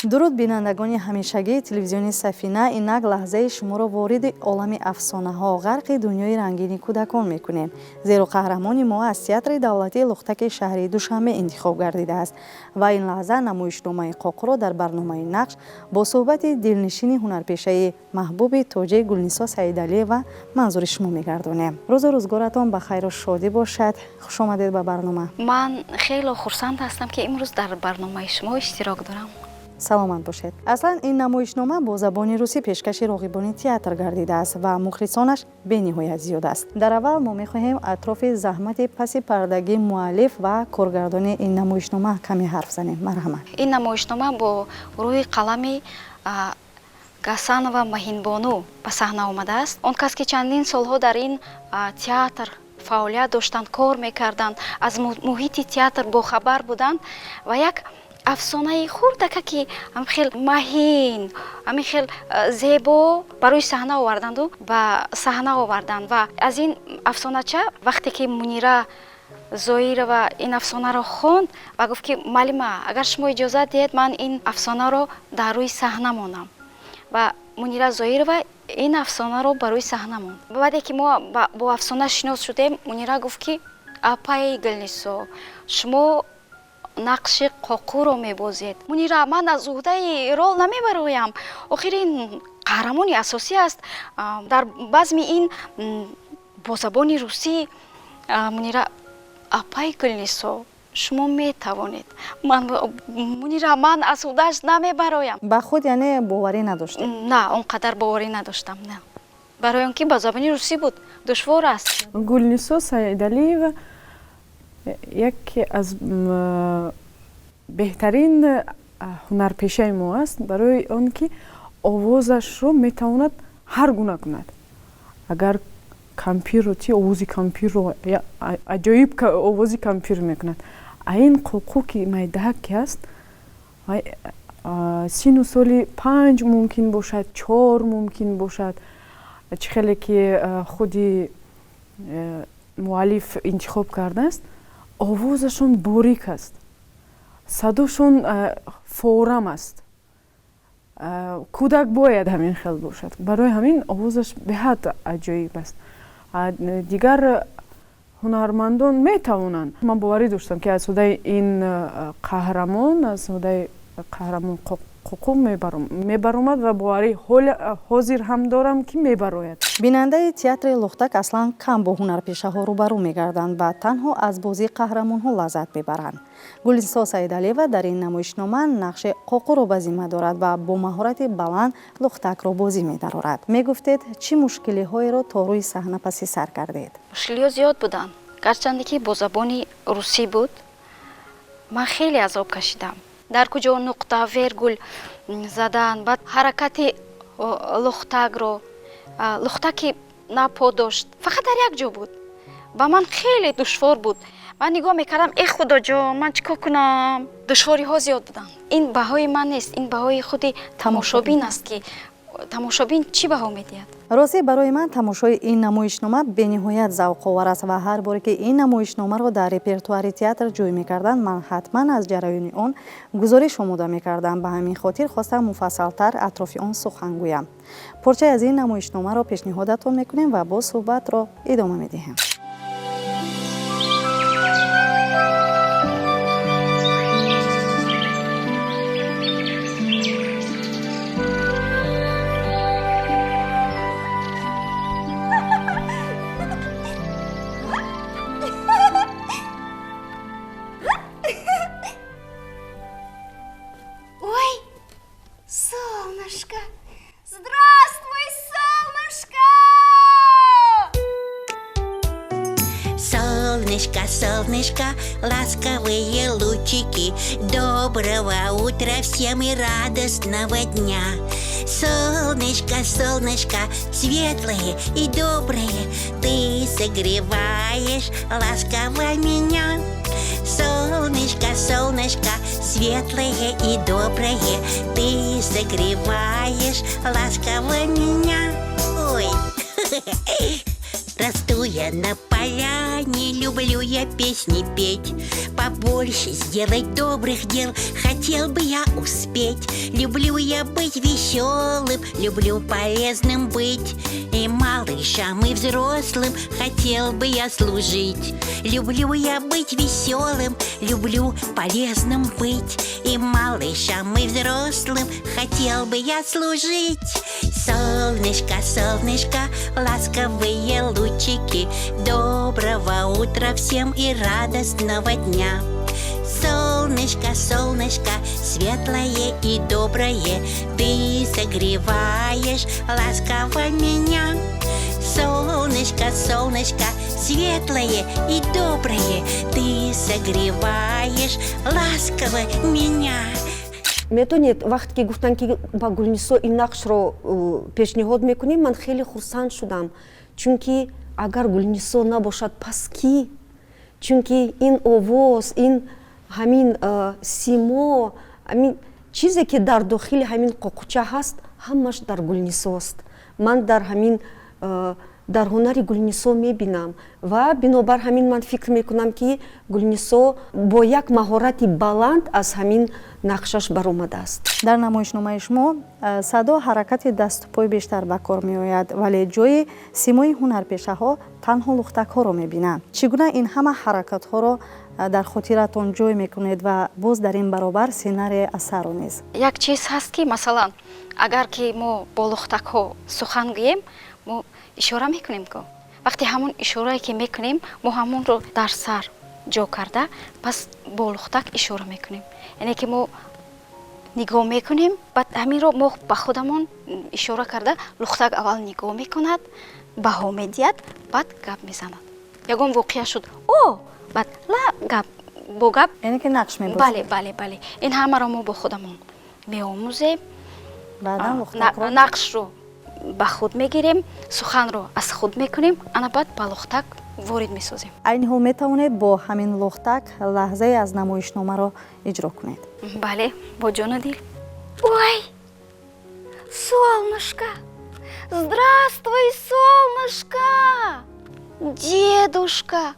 Дуруд, бинандагони ҳамешагии телевизиони Сафина. Инак лаҳзаи шуморо вориди олами афсонаҳо, ғарқи дунёи рангини кӯдакон мекунем, зеро қаҳрамони мо аз театри давлатии Лухтаки шаҳри Душанбе интихоб гардидааст ва ин лаҳза намоишномаи Қоқуро дар барномаи Нақш бо суҳбати дилнишини ҳунарпешаи маҳбуби тоҷик Гулнисо Саидалиева манзури шумо мегардонем. Рӯзу рӯзгоратон ба хайру шодӣ бошад. Хушомадед ба барнома. Ман хело хурсанд ҳастам, ки имрӯз дар барномаи шумо иштирок дорам. Саломат бошед. Аслан ин намоишнома бо забони русӣ пешкаши роғибони театр гардидааст ва мухлисонаш бениҳоят зиёд аст. Дар аввал мо мехоҳем атрофи заҳмати паси пардагии муаллиф ва коргардони ин намоишнома каме ҳарф занем. Марҳамат. Ин намоишнома бо рӯи қалами Гасанова Маҳинбону ба саҳна омадааст. Он кас, ки чандин солҳо дар ин театр фаъолият доштанд, кор мекарданд, аз муҳити театр бохабар буданд ва як афсонаи хурдака, ки ҳамин хел маҳин, ҳамин хел зебо барои саҳна оварданду ба саҳна оварданд. Ва аз ин афсонача, вақте ки Мунира Зоирова ин афсонаро хонд ва гуфт, ки муаллима, агар шумо иҷозат диҳед, ман ин афсонаро дар рӯи саҳна монам, ва Мунира Зоирова ин афсонаро ба рӯи саҳна монд. Баъде ки мо бо афсона шинос шудем, Мунира гуфт, ки апаи Гулнисо, шумо нақши Қоқуро мебозед. Мунира, ман аз уҳдаи рол намебароям, охир ин қаҳрамони асосӣ аст дар базми ин бо забони русӣ. Мунира: апаи Гулнисо, шумо метавонед. Ман: Мунира, ман аз уҳдааш намебароям. Ба худ яъне боварӣ надоштед? На, он қадар боварӣ надоштам, на, барои он ки ба забони русӣ буд, душвор аст. Гулнисо Саидалиева яке аз беҳтарин ҳунарпешаи мо аст, барои он ки овозашро метавонад ҳар гуна кунад. Агар кампирро ти, овози кампирро аҷоиб овози кампир мекунад. А ин Қоқу, ки майдаҳак ки аст, сину соли 5 мумкин бошад, 4 мумкин бошад, чӣ хеле ки худи муаллиф интихоб кардааст, овозашон борик аст, садошон форам аст. Кӯдак бояд ҳамин хел бошад, барои ҳамин овозаш беҳад аҷоиб аст. Дигар ҳунармандон метавонанд. Ман боварӣ доштам, ки аз ҳудаи ин қаҳрамон, аз ҳудаи қаҳрамон Қоқу мебаромад ва боварӣ ҳозир ҳам дорам, ки мебарояд. Бинандаи театри Лухтак аслан кам бо ҳунарпешаҳо рӯбарӯ мегарданд ва танҳо аз бозии қаҳрамонҳо лаззат мебаранд. Гулнисо Саидалиева дар ин намоишнома нақши Қоқуро ба зимма дорад ва бо маҳорати баланд Лухтакро бозӣ медарорад. Мегуфтед, чӣ мушкилиҳоеро то рӯи саҳна паси сар кардед? Мушкилиҳо зиёд буданд. Гарчанде ки бо забони русӣ буд, ман хеле азоб кашидам, дар куҷо нуқта, вергул задан, баъд ҳаракати лухтакро. Лухтаки на по дошт, фақат дар як ҷо буд. Ба ман хеле душвор буд. Ман нигоҳ мекардам: э худоҷон, ман чӣ кор кунам? Душвориҳо зиёд буданд. Ин баҳои ман нест, ин баҳои худи тамошобин аст, ки тамошобин чӣ баҳо медиҳад. Ростӣ, барои ман тамошои ин намоишнома бениҳоят завқовар аст ва ҳар боре ки ин намоишномаро дар репертуари театр ҷой мекарданд, ман ҳатман аз ҷараёни он гузориш омода мекардам. Ба ҳамин хотир хостам муфассалтар атрофи он сухан гӯям. Порчае аз ин намоишномаро пешниҳодатон мекунем ва боз суҳбатро идома медиҳем. Ой, солнышко! Здравствуй, солнышко! Солнышко, солнышко, ласковые лучики, доброго утра всем и радостного дня. Солнышко, солнышко, светлое и доброе, ты согреваешь ласково меня. Солнышко, солнышко, светлое и доброе, ты согреваешь ласково меня. Ой, расту я на поляне люблю я песни петь. Побольше сделать добрых дел хотел бы я успеть. Люблю я быть веселым, люблю полезным быть. И малышам, и взрослым хотел бы я служить. Люблю я быть веселым, люблю полезным быть. И малышам, и взрослым хотел бы я служить. Солнышко, солнышко, ласковые лучики, доброго утра всем и радостного дня. Солнышко, солнышко, светлое и доброе, ты согреваешь ласково меня. Солнышко, солнышко, светлое и доброе, ты согреваешь ласково меня. Медонед, вақте ки гуфтанд, ки ба Гулнисо ин нақшро пешниҳод мекунем, ман хеле хурсанд шудам, чунки агар Гулнисо набошад, пас кӣ? Чунки ин овоз, ин ҳамин симо, ҳамин чизе, ки дар дохили ҳамин қоқуча ҳаст, ҳамаш дар Гулнисост. Ман дар ҳамин дар ҳунари Гулнисо мебинам ва бинобар ҳамин ман фикр мекунам, ки Гулнисо бо як маҳорати баланд аз ҳамин нақшаш баромадааст. Дар намоишномаи шумо садо, ҳаракати дасту пой бештар ба кор меояд, вале ҷои симои ҳунарпешаҳо танҳо лухтакҳоро мебинанд. Чӣ гуна ин ҳама ҳаракатҳоро дар хотиратон ҷой мекунед ва боз дар ин баробар сценарияи асарро низ? Як чиз ҳаст, ки масалан, агар ки мо бо лухтакҳо сухан гӯем, мо ишора мекунем ко вақте ҳамон ишорае, ки мекунем, мо ҳамонро дар сар ҷо карда, пас бо лухтак ишора мекунем. Яъне ки мо нигоҳ мекунем, баъд ҳаминро мо ба худамон ишора карда, лухтак аввал нигоҳ мекунад, баҳо медиҳад, баъд гап мезанад. Ягон воқеа шуд, о баъд ла гап бо гап. Яъне ки нақш мебозед? Бале, ин ҳамаро мо бо худамон меомӯзем. Баъдан лухтакро Нақшро ба худ мегирем, суханро аз худ мекунем, ана баъд ба лухтак ворид месозем. Айни ҳол метавонед бо ҳамин лухтак лаҳзае аз намоишномаро иҷро кунед? Бале, бо ҷону дил. Ой, солнышко, здравствуй, солнышко! Дедушка,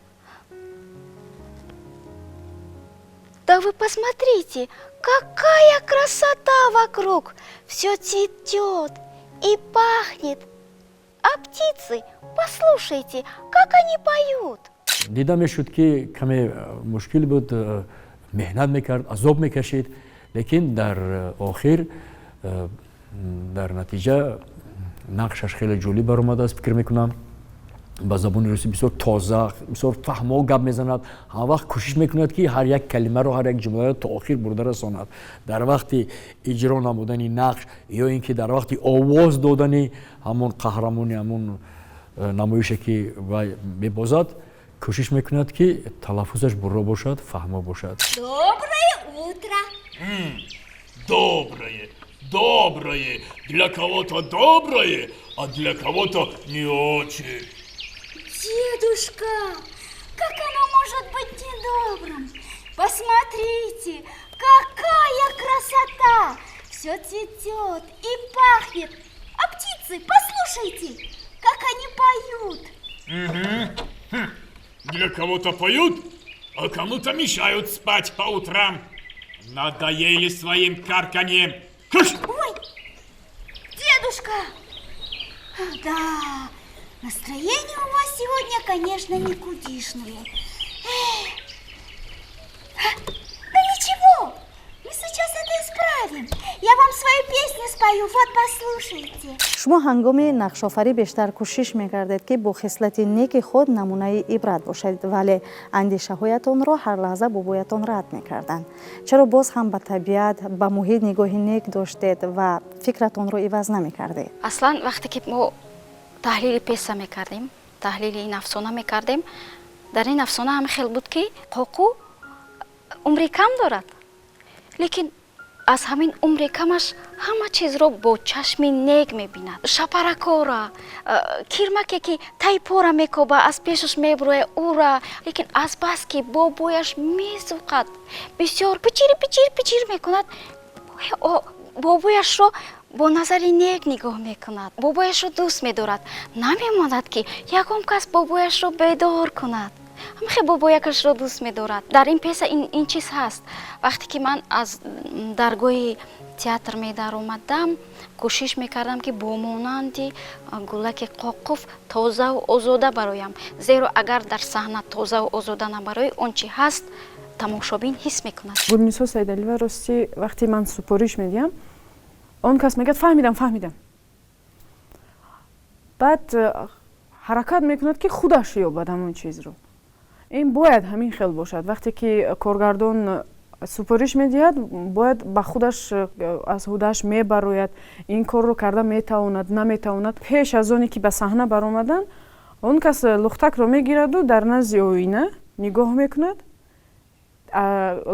да вы посмотрите, какая красота вокруг! Все цветет и пахнет. А птицы, послушайте, как они поют. Дида мешуд, ки каме мушкил буд, меҳнат мекард, азоб мекашид, лекин дар охир, дар натиҷа нақшаш хеле ҷолиб баромадааст, фикр мекунам. Ба забони русӣ бисёр тоза, бисёр фаҳмо гап мезанад, ҳамавақт кӯшиш мекунад, ки ҳар як калимаро, ҳар як ҷумларо то охир бурда расонад. Дар вақти иҷро намудани нақш ё ин ки дар вақти овоз додани ҳамон қаҳрамони ҳамон намоише, ки вай мебозад, кӯшиш мекунад, ки талаффузаш бурро бошад, фаҳмо бошад. Доброе утро! Доброе, доброе, для кого-то доброе, а для кого-то не очень. Дедушка, как оно может быть недобрым? Посмотрите, какая красота! Все цветет и пахнет. А птицы, послушайте, как они поют. Угу. Для кого-то поют, а кому-то мешают спать по утрам. Надоели своим карканьем. Кыш! Ой, дедушка! Да, настроение у вас сегодня, конечно, никудишное. Эх. Да ничего, мы сейчас это исправим. Я вам свою песню спою, вот послушайте. Шумо ҳангоми нақшофарӣ бештар кӯшиш мекардед, ки бо хислати неки худ намунаи ибрат бошед, вале андешаҳоятонро ҳар лаҳза бобоятон рад мекарданд. Чаро боз ҳам ба табиат, ба муҳит нигоҳи нек доштед ва фикратонро иваз намекардед? Аслан, вақте ки мо таҳлили пьеса мекардем, таҳлили ин афсона мекардем, дар ин афсона ҳам хел буд, ки қоқу умри кам дорад, лекин аз ҳамин умри камаш ҳама чизро бо чашми нек мебинад: шапаракора, кирмаке, ки тайпора мекоба, аз пешаш мебуроя ура, лекин азбаски бобояш месуқад, бисёр пичири пичир пичир мекунад, бобояшро Бо назари нек нигоҳ мекунад, бобояшро дӯст медорад, намемонад, ки ягон кас бобояшро бедор кунад. Ҳамхе бобоякашро дӯст медорад. Дар ин пьеса ин чиз ҳаст. Вақте ки ман аз даргоҳи театр медаромадам, кӯшиш мекардам, ки бо монанди Гулаки Қоқуф тозаву озода бароям, зеро агар дар саҳна тозаву озода набароӣ, он чи ҳаст, тамошобин ҳис мекунад. Гулнисо Саидалиева, ростӣ, вақте ман супориш медиҳам, он кас мегӯяд: «Фаҳмидам, фаҳмидам». Баъд ҳаракат мекунад, ки худаш ёбад ҳамон чизро. Ин бояд ҳамин хел бошад. Вақте ки коргардон супориш медиҳад, бояд ба худаш аз ҳудаш мебарояд, ин корро карда метавонад, наметавонад. Пеш аз оне ки ба саҳна баромадан, он кас лухтакро мегираду дар назди оина нигоҳ мекунад,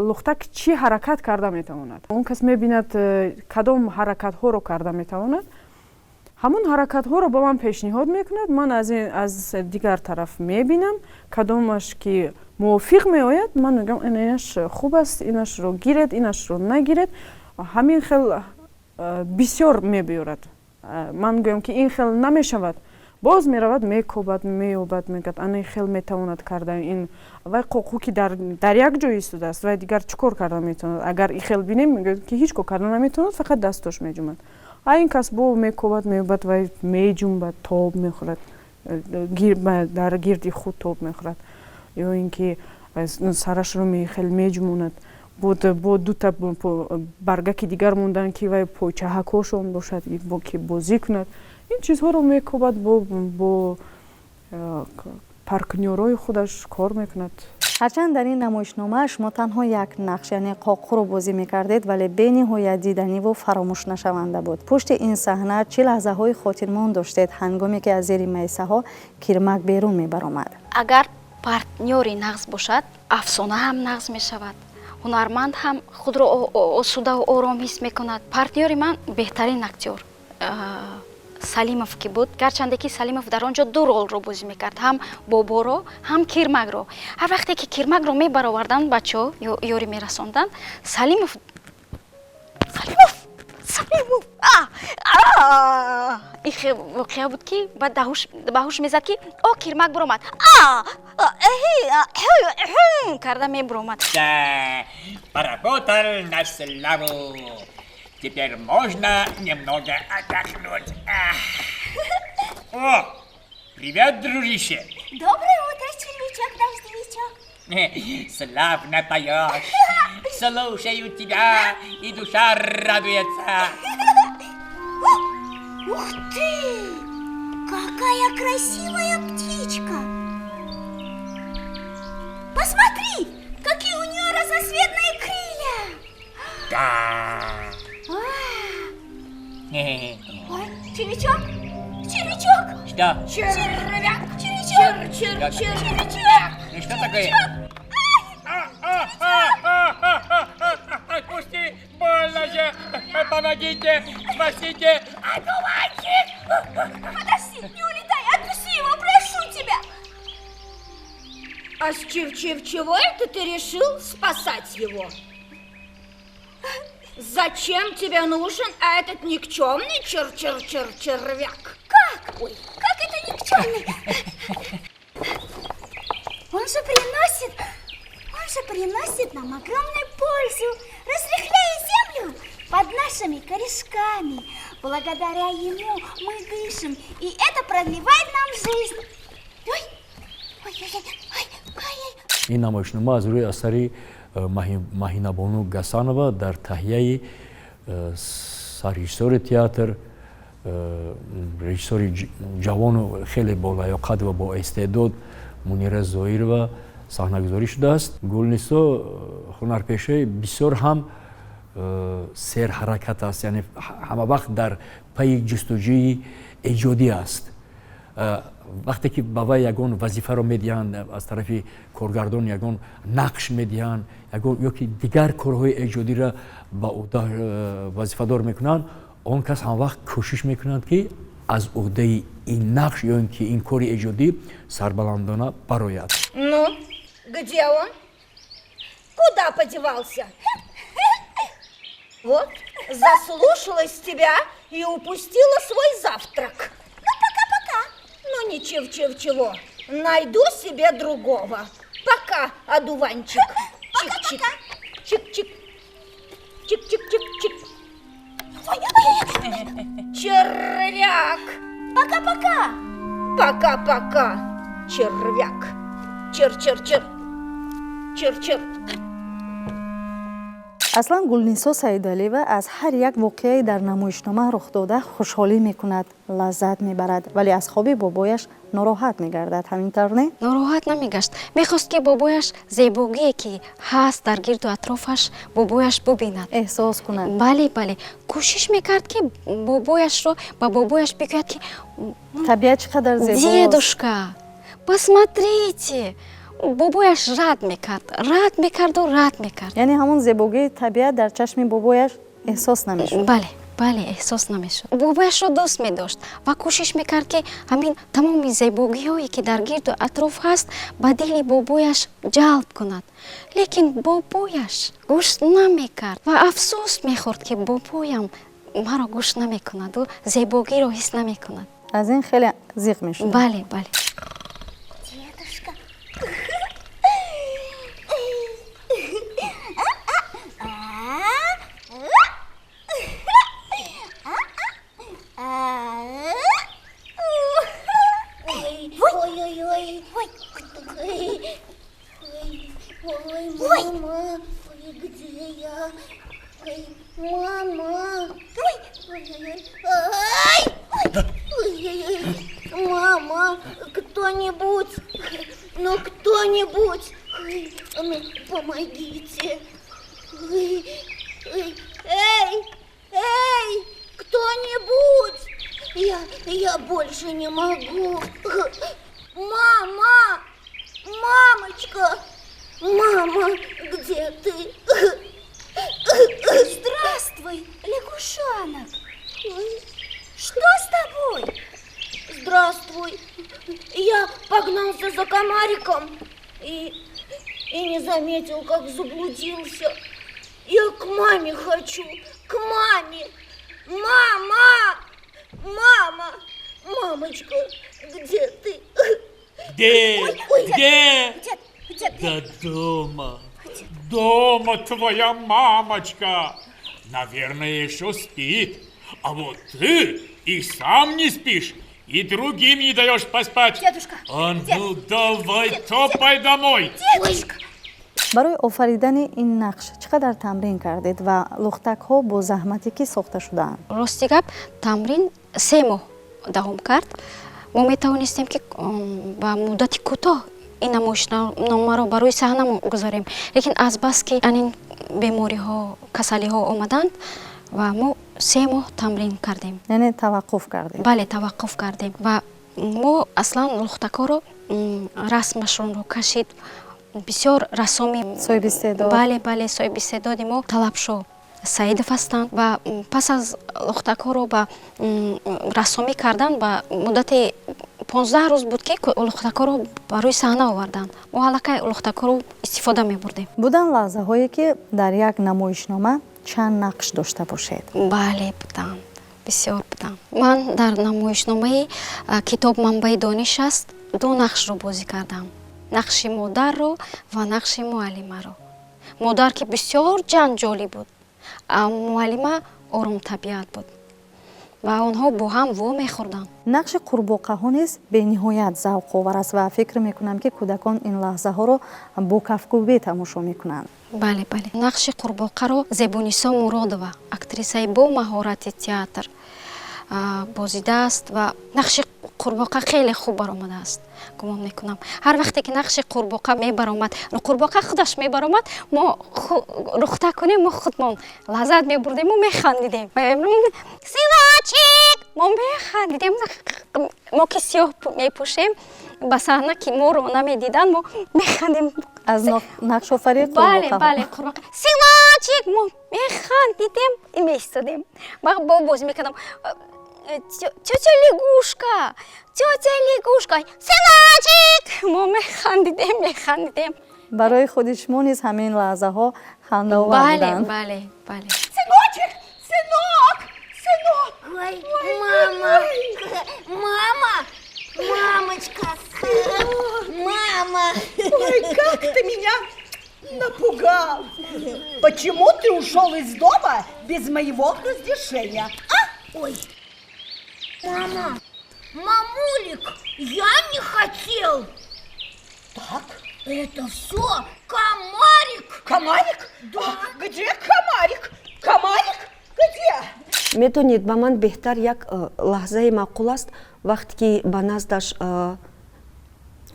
лухтак чӣ ҳаракат карда метавонад. Он кас мебинад, кадом ҳаракатҳоро карда метавонад, ҳамон ҳаракатҳоро ба ман пешниҳод мекунад. Ман аз дигар тараф мебинам, кадомаш ки мувофиқ меояд, ман мегӯям: «Инаш хуб аст, инашро гиред, инашро нагиред». Ҳамин хел бисёр мебиёрад. Ман гӯям, ки ин хел намешавад, боз меравад, мекобад, меёбад, мегӯяд: «Ана ин хел метавонад карда ин». Вай қоқу ки дар як ҷой истодааст, вай дигар чӣ кор карда метавонад? Агар ин хел бинем, мегӯяд, ки ҳеҷ кор карда наметавонад, фақат дастош меҷумад. А ин кас бо мекобад, меёбад, вай меҷумбад, тоб мехӯрад, дар гирди худ тоб мехӯрад ё ин ки сарашро хел меҷумонад. Бо дута баргаки дигар мондан, ки вай пойчаҳакҳошон бошад, ки бозӣ кунад. Ин чизҳоро мекобад, бо партнёрои худаш кор мекунад. Ҳарчанд дар ин намоишнома шумо танҳо як нақш, яъне Қоқуро бозӣ мекардед, вале бениҳоят диданиву фаромӯшнашаванда буд. Пушти ин саҳна чӣ лаҳзаҳои хотирмон доштед, ҳангоме ки аз зери майсаҳо кирмак берун мебаромад? Агар партнёри нағз бошад, афсона ҳам нағз мешавад, ҳунарманд ҳам худро осудаву ором ҳис мекунад. Партнёри ман беҳтарин актёр Салимов ки буд. Гарчанде ки Салимов дар он ҷо ду ролро бозӣ мекард, ҳам боборо, ҳам кирмакро. Ҳар вақте ки кирмакро мебароварданд, бачаҳо ёрӣ мерасонданд, Салимов, Салимов, Салимов ихе воқеа буд, ки баъд ба ҳуш мезад, ки о, кирмак буромад, карда мебуромад. Поработал на славу. Теперь можно немного отдохнуть. О, привет, дружище. Доброе утро, червячок-дождевичок. Славно поешь. Слушаю тебя, и душа радуется. Ух ты! Какая красивая птичка! Посмотри, какие у нее разноцветные крылья! Да. Ой, червячок! Червячок! Что? Червяк! Червячок! Чер, чер, червячок! Ну что такое? Отпусти! Больно же! Помогите! Спасите! Одуванчик! Подожди, не улетай! Отпусти его, прошу тебя! А с чев-чев чего это ты решил спасать его? Зачем тебе нужен этот никчемный чер-чер-чер-червяк? Как? Ой, как это никчемный? Он же приносит нам огромную пользу, разрыхляя землю под нашими корешками. Благодаря ему мы дышим, и это продлевает нам жизнь. Ой, ой, ой, ой, ой, ой. Ин намоишнома аз рӯи асари Маҳинабону Гасанова дар таҳияи саррежиссори театр, режиссори ҷавону хеле болаёқат ва боистеъдод Мунира Зоирова саҳнагузорӣ шудааст. Гулнисо ҳунарпешаи бисёр ҳам серҳаракат аст, яъне ҳама вақт дар пайи ҷустуҷӯи эҷодӣ аст. Вақте ки ба вай ягон вазифаро медиҳанд, аз тарафи коргардон ягон нақш медиҳанд, ягон ё ки дигар корҳои эҷодиро ба ӯҳда вазифадор мекунанд, он кас ҳамавақт кӯшиш мекунад, ки аз ӯҳдаи ин нақш ё ин ки ин кори эҷодӣ сарбаландона барояд. Ну, где он? Куда подевался? Вот, заслушалась тебя. И упустила свой завтрак. Ну, пока-пока. Ну, ничего-чего-чего. Найду себе другого. Пока, одуванчик. Чик-чик. Чик-чик. Чик-чик-чик-чик. Червяк. Пока-пока. Пока-пока, червяк. Чер-чер-чер. Чер-чер. Аслан Гулнисо Саидалиева аз ҳар як воқеаи дар намоишнома рухдода хушҳолӣ мекунад, лаззат мебарад, вале аз хоби бобояш нороҳат мегардад. Ҳамин тавр, не? Нороҳат намегашт. Мехост, ки бобояш зебогие, ки ҳаст дар гирду атрофаш, бобояш бубинад. Эҳсос кунад. Бале, кӯшиш мекард, ки бобояшро ба бобояш бигӯяд, ки табиат чӣ қадар зебост. Дедушка, посмотрите. Бобояш рад мекард, рад мекарду рад мекард. Яъне ҳамон зебогии табиат дар чашми бобояш эҳсос намешуд. Бале, эҳсос намешуд. Бобояшро дӯст медошт ва кӯшиш мекард, ки ҳамин тамоми зебогиҳое, ки дар гирду атроф ҳаст, ба дили бобояш ҷалб кунад, лекин бобояш гӯш намекард ва афсӯс мехӯрд, ки бобоям маро гӯш намекунаду зебогиро ҳис намекунад. Аз ин хеле зиқ мешуд. Бале. Дедушка. Ой-ой-ой. Ой, мама, ой, где я? Ой, мама. Ой, ой, ой, ой, мама, кто-нибудь, ну кто-нибудь, ой, ну помогите. Ой, ой, эй, эй, кто-нибудь, я больше не могу. Мама, мамочка, мама, где ты? Здравствуй, лягушонок. Что с тобой? Здравствуй. Я погнался за комариком и не заметил, как заблудился. Я к маме хочу, к маме. Мама! Мама! Мамочка, где ты? Где? Ой, Где? Дед, дед, Да дома. Дома твоя мамочка. Наверное, еще спит. А вот ты и сам не спишь, и другим не даешь поспать. Дедушка, А ну давай топай домой. Дедушка. Барои офаридани ин нақш чӣ қадар тамрин кардед ва лухтакҳо бо заҳмати кӣ сохта шудаанд? Рости гап, тамрин 3 моҳ давом кард. Мо метавонистем, ки ба муддати кӯтоҳ ин намоишномаро ба рӯи саҳна гузорем, лекин азбаски анин бемориҳо, касалиҳо омаданд ва мо 3 моҳ тамрин кардем. Яъне таваққуф кардед? Бале, таваққуф кардем. Ва мо аслан лухтакҳоро расмашонро кашид бисёр рассоми соҳиби истеъдод. Бале, соҳиби истеъдоди мо Талабшо Саидов ҳастанд. Ва пас аз лухтакҳоро ба рассомӣ кардан, ба муддати 15 рӯз буд, ки лухтакҳоро ба рӯи саҳна оварданд. Мо аллакай лухтакҳоро истифода мебурдем. Буданд лаҳзаҳое, ки дар як намоишнома чанд нақш дошта бошед? Бале, буданд, бисёр буданд. Ман дар намоишномаи «Китоб манбаи дониш аст» ду нақшро бозӣ кардам: нақши модарро ва нақши муаллимаро. Модар, ки бисёр ҷанҷолӣ буд, а муаллима оромтабиат буд ва онҳо бо ҳам во мехӯрданд. Нақши қурбоқаҳо низ бениҳоят завқовар аст ва фикр мекунам, ки кӯдакон ин лаҳзаҳоро бо кафкӯбӣ тамошо мекунанд. Бале, нақши қурбоқаро Зебунисо Муродова, актрисаи бо маҳорати театр, бозидааст ва нақши қурбоқа хеле хуб баромадааст. Гумон мекунам, ҳар вақте ки нақши қурбоқа мебаромад, қурбоқа худаш мебаромад, мо рухта кунем, мо худмон лаззат мебурдему механдидем. «Сыночек!» Мо механдидем. Мо ки сиёҳ мепӯшем, ба саҳна ки моро намедиданд, мо механдем. Аз нақшофарии. Бале, қурбоқа, «Сыночек!» Мо механдидем, меистодем, бо бозӣ мекардам: «Тетя лягушка, тетя лягушка, сыночек!» Мо механдидем, механдидем. Барои худи шумо низ ҳамин лаҳзаҳо хандаовар Бале. буданд. Бале. Сыночек, сынок, сынок. Ой, мама! Мама! Мамочка! Мама! Ой, как ты меня напугал! Почему ты ушел из дома без моего разрешения? А? Ой, мама, мамулик, я не хотел. Так? Это все комарик. Комарик? Да. А где комарик? Комарик? Где? Медонед, ба ман беҳтар як лаҳзаи маъқул аст, вақте ки ба наздаш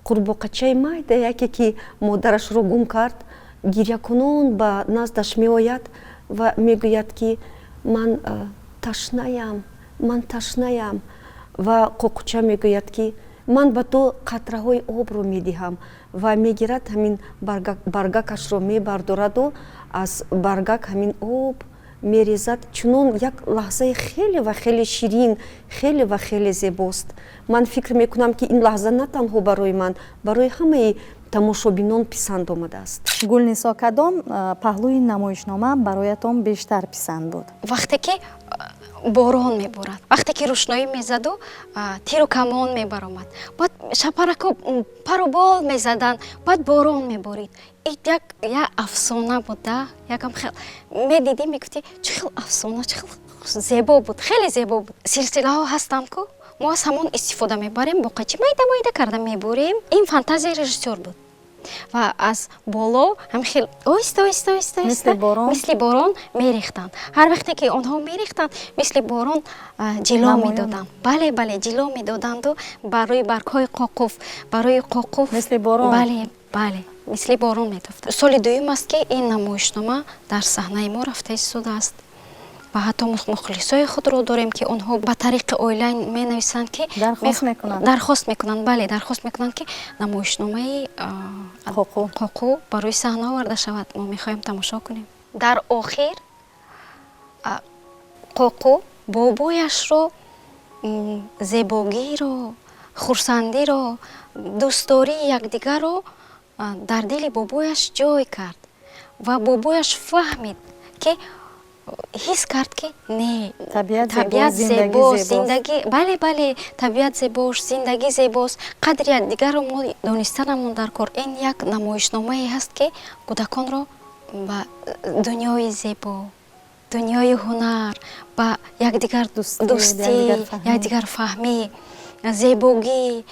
қурбоқачаи майда яке, ки модарашро гум кард, гирякунон ба наздаш меояд ва мегӯяд, ки ман ташнаям, ман ташнаям. Ва Қоқуча мегӯяд, ки ман ба ту қатраҳои обро медиҳам, ва мегирад, ҳамин баргакашро мебардораду аз баргак ҳамин об мерезад. Чунон як лаҳзаи хеле ва хеле ширин, хеле ва хеле зебост. Ман фикр мекунам, ки ин лаҳза на танҳо барои ман, барои ҳамаи тамошобинон писанд омадааст. Гулнисо, кадом паҳлӯи намоишнома бароятон бештар писанд буд? Вақте ки борон меборад, вақте ки рӯшноӣ мезаду тиру камон мебаромад, баъд шапарако пару бол мезаданд, баъд борон меборид, як афсона буд да. Якам хел медидӣ, мегуфтӣ, чӣ хел афсона, чӣ хел зебо буд, хеле зебо буд. Силсилаҳо ҳастанд ку, мо аз ҳамон истифода мебарем, бо қайчи майда майда карда мебурем. Ин фантазияи режиссёр буд ва аз боло ҳам хел оҳиста, оҳиста, оҳиста, Мисли борон? Мисли борон мерехтанд. Ҳар вақте ки онҳо мерехтанд, мисли борон ҷило Намоён. медоданд. Бале, бале, ҷило медоданду барои баргҳои қоқуф, барои қоқуф. Мисли борон? Бале, бале, мисли борон метофтад. Соли дуюм аст, ки ин намоишнома дар саҳнаи мо рафта истодааст ва ҳатто мухлисои худро дорем, ки онҳо ба тариқи онлайн менависанд, ки Дархост мекунанд? Дархост мекунанд, бале, дархост мекунанд, ки намоишномаи Қоқу. Қоқу барои саҳна оварда шавад, мо мехоҳем тамошо кунем. Дар охир Қоқу бобояшро, зебогиро, хурсандиро, дӯстдории якдигарро дар дили бобояш ҷой кард ва бобояш фаҳмид, ки ҳис кард, ки не, Табиат зебост, табиат зиндагӣ зебост, зебост. Зиндагӣ, бале, бале, табиат зебост, зиндагӣ зебост, қадри якдигарро мо донистанамон дар кор. Ин як намоишномае ҳаст, ки кӯдаконро ба дунёи зебо, дунёи ҳунар, ба якдигар Дӯстӣ, дӯстӣ, якдигарфаҳмӣ. Якдигарфаҳмӣ, зебогӣ,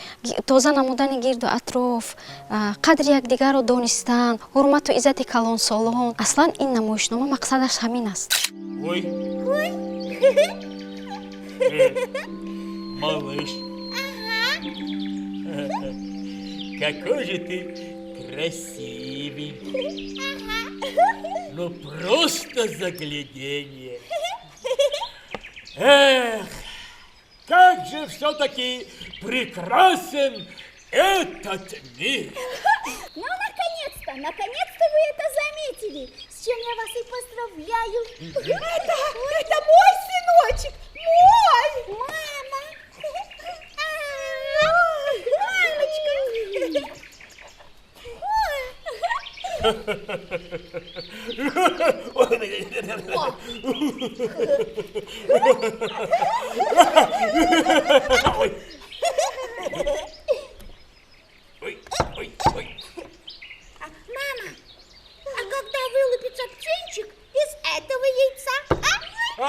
тоза намудани гирду атроф, қадри якдигарро донистан, ҳурмату иззати калонсолон. Аслан ин намоишнома мақсадаш ҳамин аст. Ой. Малыш. Какой же ты красивенький. Ну просто загляденье. Эх, как же все-таки прекрасен этот мир. Ну, наконец-то, наконец-то вы это заметили, с чем я вас и поздравляю. Это мой сыночек, мой! Мама! Мамочка! Ой. Ой, ой, ой. Мама, а когда вылупится птенчик из этого яйца, а?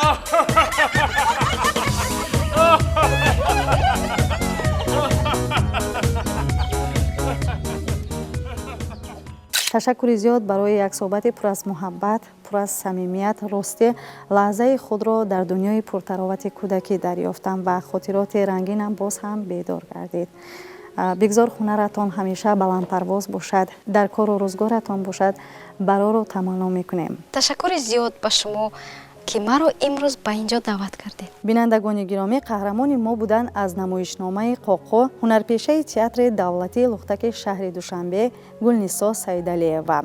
Ташаккури зиёд барои як суҳбати пур аз муҳаббат, пур аз самимият. Ростӣ, лаҳзаи худро дар дунёи пуртаровати кӯдакӣ дарёфтам ва хотироти рангинам боз ҳам бедор гардид. Бигзор ҳунаратон ҳамеша баландпарвоз бошад, дар кору рӯзгоратон бошад, барору таманно мекунем. Ташаккури зиёд ба шумо, ки маро имрӯз ба ин ҷо даъват кардед. Бинандагони гиромӣ, қаҳрамони мо буданд аз намоишномаи Қоқу ҳунарпешаи театри давлатии Лухтаки шаҳри Душанбе Гулнисо Саидалиева.